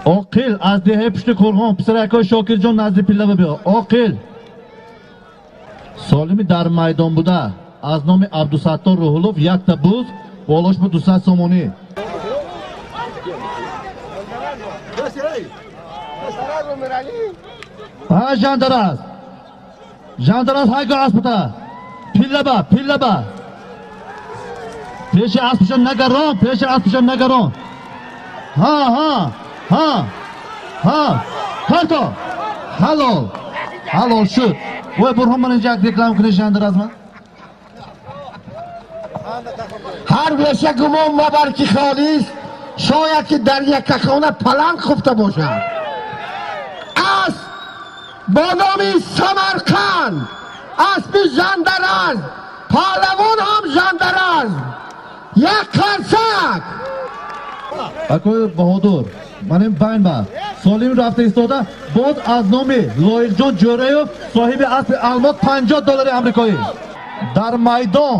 Оқил аз деҳаи Пушти Қурғон, писаракои Шокирҷон, назди пиллава биё. Оқил солими дар майдон буда, аз номи Абдусаттор Рӯҳуллов якта буз, болош бу 200 сомонӣ. Ҳа, Жандараз, Жандараз, ҳайго аспата пиллаба, пиллаба, пеши аспаша нагарон, пеши аспаша нагарон. Ҳа, ҳа, ҳа, ҳа, карто ҳалол, ҳалол шуд. Вой, Бурҳон, ман инҷа як реклама кунӣ, Жандараз ман. Ҳар веша гумон мабар, ки холист, шояд ки дар яккахона паланг хуфта бошад. Асп бо номи Самарқанд, аспи Жандараз, паҳлавон ҳам Жандараз, як қарсак! Акои Баҳодур, маним байн ба солим рафта истода. Боз аз номи Лоиқҷон Ҷӯраев, соҳиби аспи Алмос, 50 доллари амрикоӣ дар майдон.